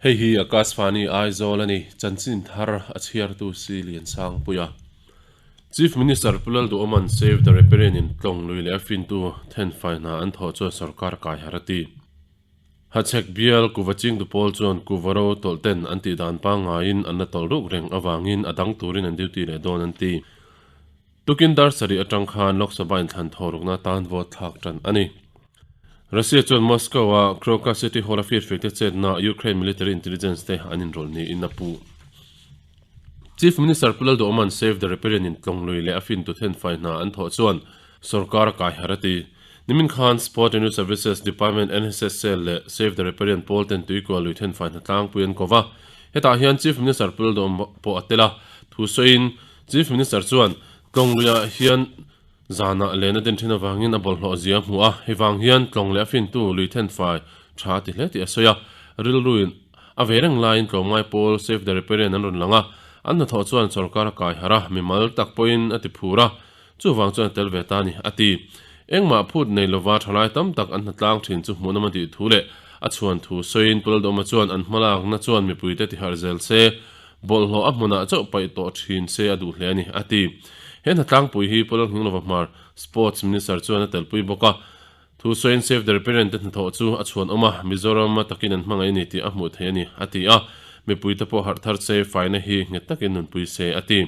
Hei hi Akashvani Aizawl a ni, chanchin thar a chhiartu si Liansangpuia. Chief Minister Pu Lalduhawma'n Save the Riparian in tlawng lui leh a fintu thenfai hna an thawh chuan sorkar kai har a ti. Hachhek bial kuva chingtu pawl chuan kuva ro tawlh ten an tih dan pangngaiin an la tawlh ruk reng avangin a dang turin an duty leh dawn an ti. Tukin dar sarih atang khan Lok Sabha inthlan thawhrukna tan vote thlak tan a ni. Russia chuan Moscow-a Crocus City Hall-a firfekte chetna Ukraine military intelligence te an inrawlh niin a puh. Chief Minister Pu Lalduhawma'n Save the Riparian in tlawng lui leh a fintu thenfai hna an thawh chuan sorkar a kai har a ti. Nimin khan Sport and Youth Services Department NSS Cell leh Save the Riparian pawl ten tuikual lui thenfai hna tlangpui an ko va. Hetah hian Chief Minister Pu Lalduhawma pawh a tel a, thu sawiin Chief Minister chuan tlawng luiah hian zanah len a den thin avangin a bawlhhlawh zia a hmu a, hei vang hian tlawng leh a fintu lui thenfai tha a ti hle tih a sawi a, rilruin A ve reng laiin tlawmngai pawl Save the Riparian an rawn lang a, an hnathawh chuan sorkar a kai harh a, mimal tak pawhin a ti phur a, chuvang chuan a tel ve ta a ni, a ti. Engmah phut nei lova thalai tam tak an hnatlang thin chu hmuhnawm a tih thu leh a chhuan thu sawiin Pu Lalduhawma chuan an hmalakna chuan mipuite tiharh zel se, bawlhhlawh a hmunah chauh paih tawh thin se a duh hle a ni, a ti. He hnatlangpui hi Pu Lalnghinglova Hmar, Sports Minister chuan a telpui bawk a. Thu sawiin Save the Riparian te hnathawh chu a chhuan awm a, Mizoram a takin an hmangaih a ni tih a hmuh theih a ni, a ti a. Mipuite pawh harh thar se, faina hi nghet takin nunpui se, a ti.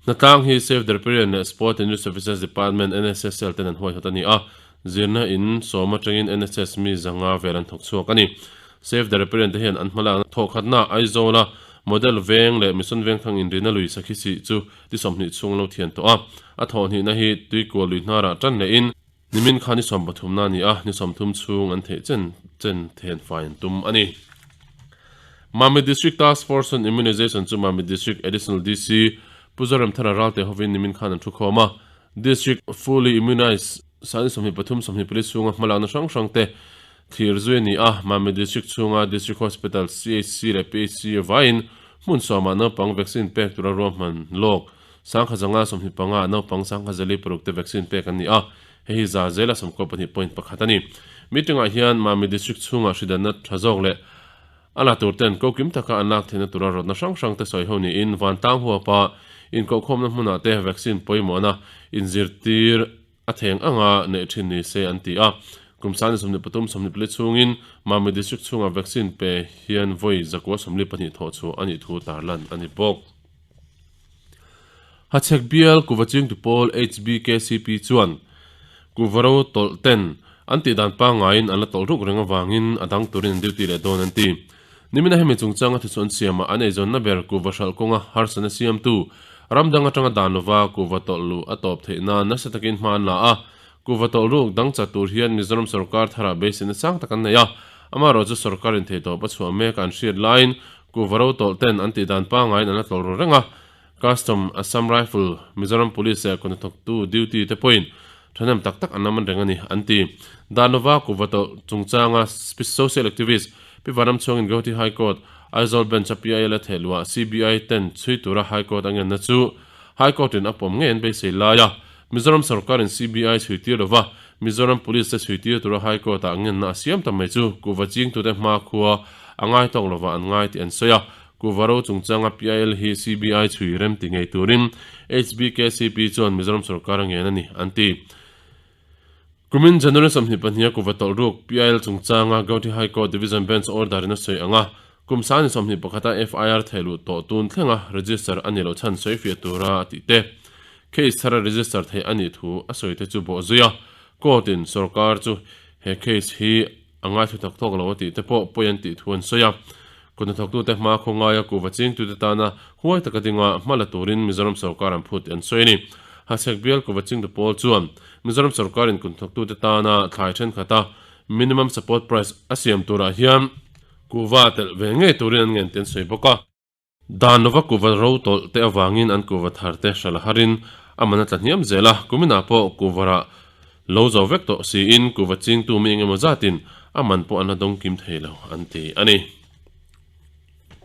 Hnatlang hi Save the Riparian leh Sport and Youth Services Department, NSSL, ten an huaihawt a ni a, zirna in sawm atangin NSS mi zanga vel an thawk chhuak a ni. Save the Riparian te hian an hmalakna thawhkhatna Aizawla Model Veng leh Mission Vengthlang inrina lui Sakhi chu ti 20 chhung lo thian tawh a, a thawhhnihna hi Tuikual lui hnarah tan lehin, Nimin kha ni sawmpathumna a ni a, ni 30 chhung an theih chen chen then fai an tum a ni. Mamit District Task Force on Immunization chu Mamit District Additional DC Pu Zoremthara Ralte hovin nimin khan an thu khawm a. District Fully Immunized sani 23 24 chhunga hmalakna hrang hrang te thlir zui a ni a. Mamit District chhunga District Hospital, CHC leh PHC vaiin hmun sawmah naupang vaccine pek tura ruahman lawk Sangha zanga 25 naupang sangha zali paruk te vaccine pek an ni a, hei hi za zela 12.1 a ni. Meeting ah hian Mami District chhungah hridanna tha zawk leh a la tur ten kokim taka an lak theihna tura rawtna hrang hrang te sawi ho niin vantlang huapa inkohkhawmna hmunah te vaccine pawimawhna inzirtir a theng anga neih thin ni se an ti a. Kum sani 23 24 chhungin Mami District chhungah vaccine pe hian vawi 142 thawh chhuah a nih thu tarlan a ni bawk. Hachhek bial kuva chingtu pawl HBKCP chuan kuva ro tawlh ten an tih dan pangngaiin an la tawlh ruk reng avangin a dang turin an duty leh dawn an ti. Nimina hemi chungchanga thuchhuah an siamah an eizawnna ber kuva hralh kawnga harsatna siamtu ram dang atanga dan lova kuva tawlh luh a tawp theih nan nasa takin hma an la a, kuva tawlh ruk dang chat tur hian Mizoram sorkar tharah beiseina sang tak an nei a, amaherawhchu sorkarin theihtawp a chhuah mek an hriat laiin Kuhva ro tawlh ten an tih dan pangaiin an la tlawlh ru reng a, Custom, Assam Rifle, Mizoram Police leh kawhnathawktu duty te pawhin thahnem tak tak an la man reng a ni, an ti. Danova kuhva tawlh chungchanga Social Activist Pi Vanramchhuangin Guwahati High Court, Aizawl Bench a PIL a theh luah CBI ten chhui tura High Court a ngenna chu High Court in a pawm ngei an beisei lai a, Mizoram sorkarin CBI chhui tir lova Mizoram Police te chhui tir tura High Court ah ngenna a siam ta mai chu kuhva chingtute hma khua a ngai tawk lova an ngai tih an sawi a, kuhva ro chungchanga PIL hi CBI chhui rem ti ngei turin HBKCP chuan Mizoram sorkar a ngen a ni, an ti. Kumin January 22 a kuhva tawlh ruk PIL chungchanga Gauhati High Court Division Bench order in a sawi ang a, kum sani 21 a FIR thehluh tawh tun thlenga register a ni loh chhan sawifiah tura a tih te. Case thara register theih a nih thu a sawi te chu bawh zui a, court in sorkar chu he case hi a ngaithlu tak tawk lo a tih te pawh pawi an tih thu an sawi a. Kut hnathawktute hma khaw ngaia kuhva chingtute tana huai taka dinga hma la turin Mizoram sorkar an phut tih an sawi a ni. Hachhek bial kuhva chingtu pawl chuan Mizoram sorkarin kut hnathawktute tana thlai thenkhat a minimum support price a siam turah hian kuhva telh ve ngei turin an ngen tih an sawi bawk a. Dan lova kuhva ro tawlh te avangin an kuhva thar te hral a harin a man a tla hniam zel a, kuminah pawh kuhva rah lo zo vek tawh siin kuhva chingtu mi engemaw zatin a man pawh an la dawng kim thei lo an ti a ni.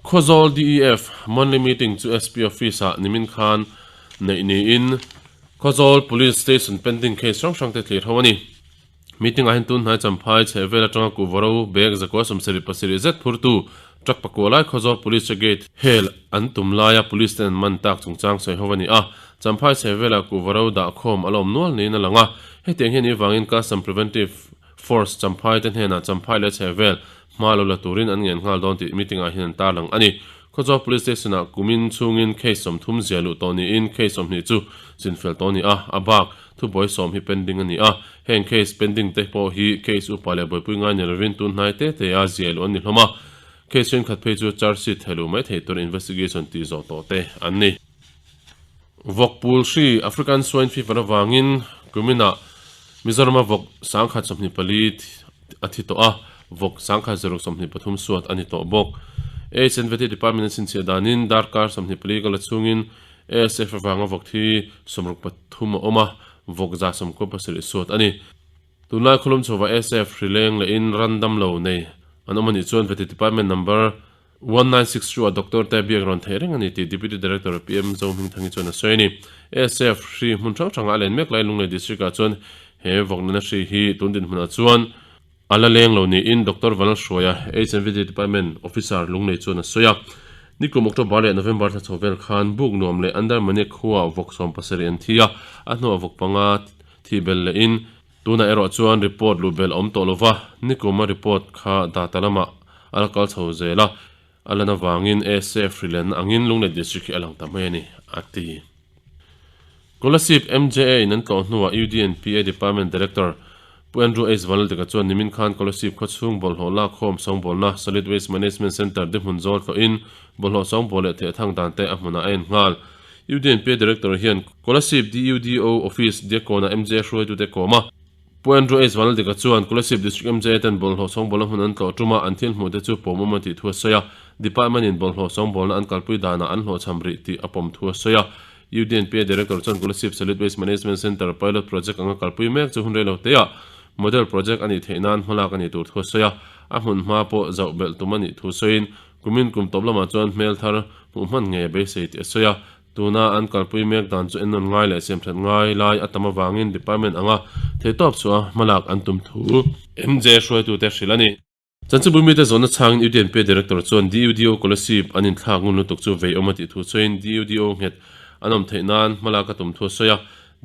Khawzawl DEF monthly meeting chu SP office ah nimin khan neih niin Khawzawl Police Station pending case hrang hrang te thlir ho a ni. Meeting ah hian tun hnai champhai chheh vel atanga kuhva ro bag 177 zet phurtu Truck pakua lai Khawzawl Police che gate hel an tum laia Police ten an man tak chungchang sawi ho a ni a. Champhai chhe velah kuhva ro dah khawm a la awm nual niin a lang a. Hetiang hian ivangin Custom Preventive Force Champhai te hnenah Champhai leh chhe vel hma lo la turin an ngen nghal dawn tih meeting ah hian an tarlang a ni. Khawzawl Police Station ah kumin chhungin case 30 zia luh tawh niin case 20 chu chinfel tawh a ni a, a bak thubuai sawm hi pending a ni a. Heng case pending te pawh hi case upa leh buaipui ngai ni lovin tun hnai te te a zia luh an ni hlawm a. Case thenkhat phei chu charge sheet theilu mai thei tur investigation tih zawh tawh te an ni. Vawkpul hri African Swine Fever avangin kuminah Mizorama vawk 1024 a thi tawh a, vawk 1023 suat a ni tawh bawk. AHNVT Department an chhinchhiah danin darkar 24 ka la chhungin ASF avanga vawk thi 63 a awm a, vawk 97 suat a ni. Tunlai khawlum chhova ASF hri leng lehin ran damlo nei an awm a nih chuan Vety Department number 1962 ah Doctor te biak rawn theih reng a ni tih Deputy Director PM Zohmingthangi chuan a sawi a ni. ASF hri hmun hrang hrangah a len mek lai Lunglei District ah chuan he vawknana hri hi tun dinhmunah chuan a la leng lo niin Doctor Vanlalhruaia, HNVD Department Officer Lunglei chuan a sawi a. Nikum October leh November thla chho vel khan buk nuam leh Andarmane khuaah vawk 17 an thi a, a hnuah vawk panga thi bel lehin Tunah erawh chuan report luh belh a awm tawh lova, nikuma report kha data lamah a la kal chho zel a, a lan avangin ASF hrilenna angin Lunglei District hi a lang ta mai a ni, a ti. Kolasib MJA in an tlawh hnuah UDNPA Department Director Pu Andrew H. Vanlalteka chuan nimin khan Kolasib khawchhung bawlhhlawh lakkhawm sawngbawlna Solid Waste Management Centre dihmun zawl tlawhin bawlhhlawh sawngbawl leh thehthang dante a hmunah a en nghal. UDNP Director hian Kolasib DUDO Office Diakawna MJ hruaitute kawm a. Pu Andrew H. Vanlaldika chuan Kolasib District MJ ten bawlhhlawh sawngbawlna hmun an tlawh ṭuma an thil hmuhte chu pawmawm a tih thu a sawi a. Department in bawlhhlawh sawngbawlna an kalpui danah an hlawhchham rih tih a pawm thu a sawi a. UDNP Director chuan Kolasib Solid Waste Management Centre Pilot Project anga kalpui mek chu hun rei lo teah Model Project a nih theih nan hmalak a nih tur thu a sawi a. A hmun hma pawh zauh belh tum a nih thu sawiin Kumin kum tawp lamah chuan hmel thar hmuh hman ngei a beisei tih a sawi a, tuna an kalpui mek dan chu ennawn ngai leh siamthat ngai lai a tam avangin department anga theihtawp chhuah hmalak an tum thu MJ hruaitute hrilh a ni. Chanchinbu mite zawnna chhangin UDNP Director chuan DUDO Kolasib an inthlak ngun lutuk chu veiawm a tih thu sawiin DUDO nghet an awm theih nan hmalak a tum thu a sawi a,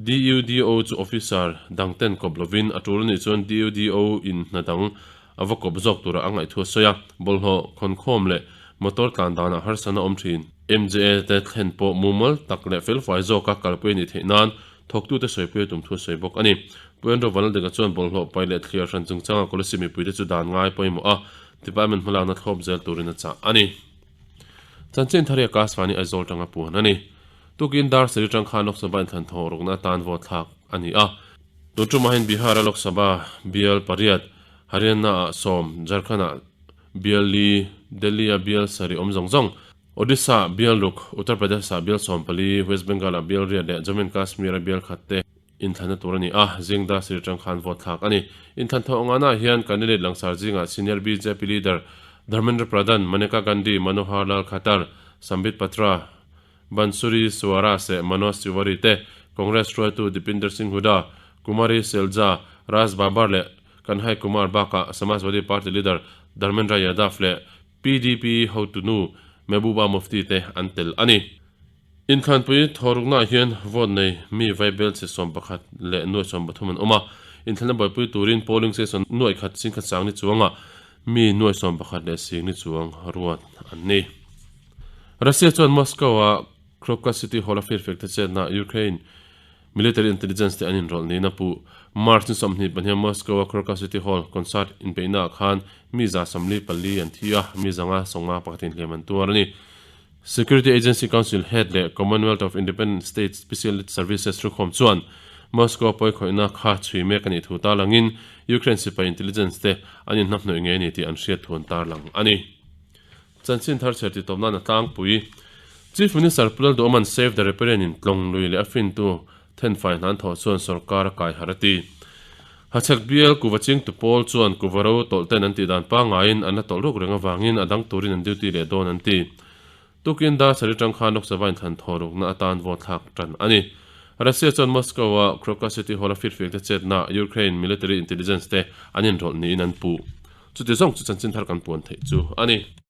DUDO chu officer dangten kawp lovin a tul anih chuan DUDO in hna dang A va kawp zawk tura a ngaih thu a sawi a, bawlhhlawh, khawnkhawm leh motor tlan danah harsatna awm thin. MJA te thlen pawh mumal tak leh felfai zawka kalpui a nih theih nan thawktute sawipui a tum thu a sawi bawk a ni. Pu Andrew Vanlaldika chuan bawlhhlawh pai leh thliar hran chungchanga Kolasib mipuite chu dan ngai pawimawh a, department hmalakna thlawp zel turin a chah a ni. Chanchin Tharia Kasvani Aizawl tanga puan a ni. Tukin dar sarih tang khan Lok Sabha inthlan thawh rukna atan vote thlak a ni a. Tun tumah hian Bihar-a Lok Sabha bial pariat, Haryana-ah sawm, Jharkhand-ah bial li, Delhi-a bial sarih awm zawng zawng, Odisha-ah bial ruk, Uttar Pradesh-ah bial 14, West Bengal-ah bial riat leh Jammu and Kashmir-a bial khat te inthlanna tur a ni a, Zingda Sri atang khan vote thlak a ni. Inthlan tho angana hian candidate langsar zingah senior bjp leader Dharmendra Pradhan, Maneka Gandhi, Manohar Lal Khattar, Sambit Patra, Bansuri Swaraj leh Manoj Tiwari te, Congress hruaitu Deepinder Singh Hooda, Kumari Selja, Raj Babbar leh Kanhai Kumar bakah Samajwadi Party leader Dharmendra Yadav leh PDP hotunu Mehbooba Mufti te an tel a ni. Inthlanpui thawhruknaah hian vote nei mi vaibel chhe 11 leh nuai 13 an awm a, inthlanna buaipui turin polling station nuai khat singkhat sang ni chuangah mi nuai 11 leh sing ni chuang ruat an ni. Russia chuan Moscow-a Crocus City Hall-a firfek te chetna Ukraine Military intelligence te an inrawlh niin a puh. March ni 22 Moscow-a Crocus City Hall concert inpeihnaah khan mi 144 an thi a, mi zanga sawnga pakhatin hliam an tuar a ni. Security Agency Council head leh Commonwealth of Independent States Special Services thukhawm chuan Moscow-a pawikhawihna kha chhui mek a nih thu tarlangin Ukraine sipai intelligence te an inhnamhnawih ngei a ni tih an hriat thu an tarlang a ni. Chanchin thar chher titawp nan a tlangpui. Chief Minister Pu Lalduhawma'n Save the Riparian in tlawng lui leh a fintu thenfai hnan thawh chuan sorkar a kai har a ti. Hachhek bial kuva chingtu pawl chuan kuva ro tawlh ten an tih dan pangaiin an la tawlh ruk reng avangin a dang turin an duty leh dawn an ti. Tukin dar sarih tang khan Lok Sabha inthlan thawh rukna atan vote thlak tan a ni. Russia chuan Moscow-a Crocus City Hall-a firfiak te chetna Ukraine military intelligence te an inrawlh niin an puh. Chuti zawng chu chanchin thar kan puan theih chu a ni.